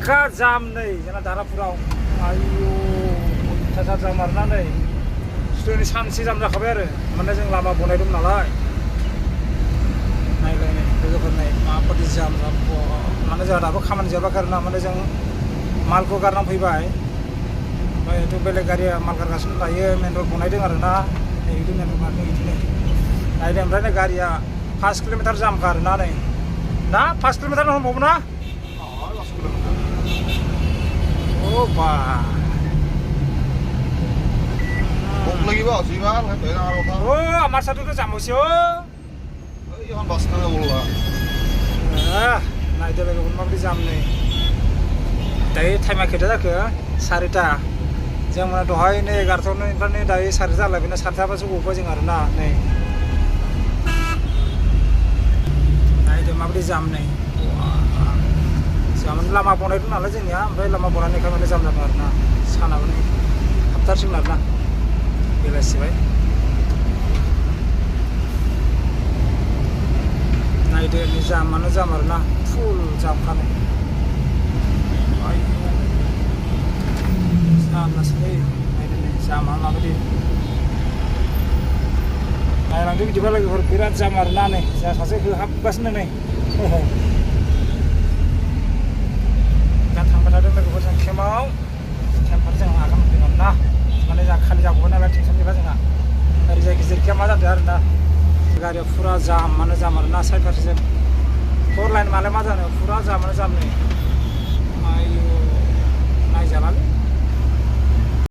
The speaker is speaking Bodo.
बिखा जाम नै जोंना दारापुराव आयु अयथासार जाम आरोना नै दिनै सानसे जाम जाखाबाय आरो माने जों लामा बनायदोंमोन नालाय नायलाय नै लोगोफोर नै माबायदि जाम माने जोंहा दाबो खामानि जोबाखै आरोना माने जों मालखौ गारनानै फैबाय ओमफ्राय बेलेग गारिया माल गारगासिनो दायो मेन रड बनायदों आरोना नै बिदि मेन रड बनायदों बिदिनो नायदों ओमफ्राय नै गारिया 5 किल'मिटार जामखा आरोना नै ना 5 किल'मिटार दंबावो ना oh bah Buk lagi ba si Mal kan tayo na ka. oh amar satu tu jamu sih oh Ay han bas na ulah. nah itu lagi pun mau di jam nih dari time kita dah ke sarita jam mana dohai nih 11 nih kan nih dari sarita lah bina sarita apa sih gua jengar nah nih nah itu mau di jam nih zaman lama pun itu nalar je nih sampai lama pun nih kami jam jaman na sana pun haftar sih nalar na bila sih baik nah itu nih zaman na full jam kan ayo sana sih nah itu nih zaman apa di nah nanti juga lagi berpirat zaman na nih saya kasih ke habis nih थांबाय लोगोफोर जों केम्पार जों आगान होदोंमोन ना माने जोंहा खालि जागौमोन नालाय टेनसननिफ्राय जोंहा ओरैजाय गिदिर केम्पा जादों आरो ना गारिया फुरा जामानो जाम आरो ना साइड फारसेजों 4 लाइन मालाय मा जानो फुरा जामानो जाम नै आयु नायजालालै